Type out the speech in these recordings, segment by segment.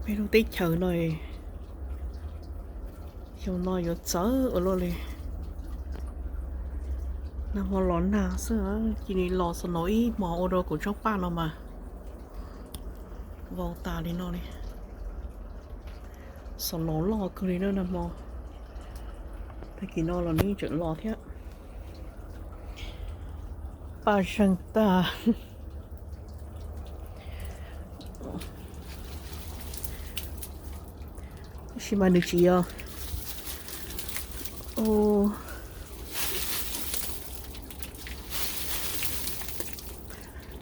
Peb lub teb chaws no xyoo no yuav txawv ua luaj li. Nag hmo los nag xwb, cia li los snow ib hmos ua rau kuv tsob paj no mas vau tas li no li. Snow loj kawg li na nag hmo. Tag kis no los nws tseem los thiab. Paj zeeg tag. Tab sis mas nws tsis yog,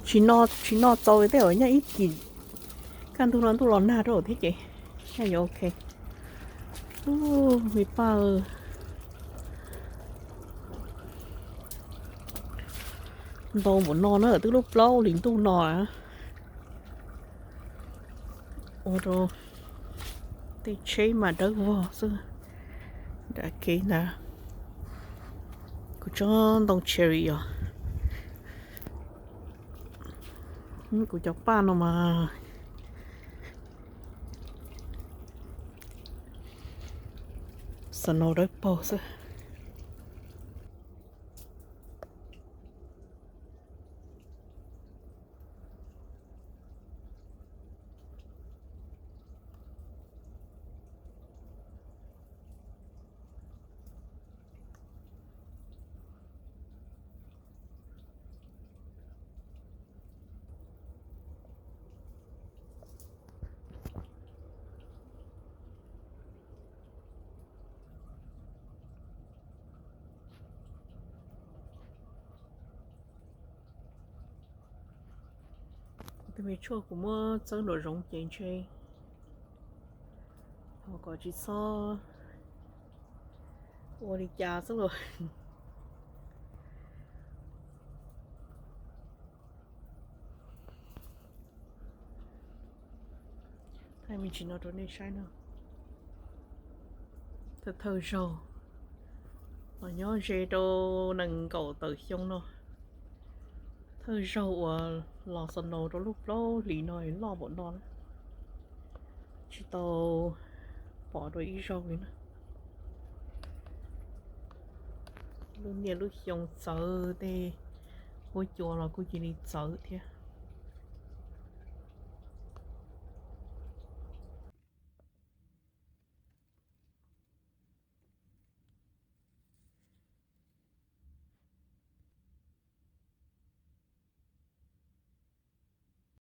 tsis no, tsis no txaus tej uas nyob ib kis kaj ntug no ntuj los nag rau thiab ces nyob yuav ok. Me paj, ntau npaum no na, twb lub plaub hlis ntuj no. Ua rau tej tsheb mas dawb vog xwb. Nram kev ntawd kuv tsob ntoo cherry os. Kuv cov paj no mas snow dawb paug xwb. Tus me tshuaj kuv muab txawb nraum zoov ces ntshe thov kom tsis txhob ua li cas xwb los. Thaij me ntsis no rau nej saib no. Thawj thawj zaug los nyob ze rau nees nkaum tawm xyoo no, thawj zaug uas los snow rau lub plaub hlis no loj npaum no na. Tsis tau pom dua ib zaug li na. Lub niaj lub xyoo txawv tej huab cua los kuj cia li txawv thiab.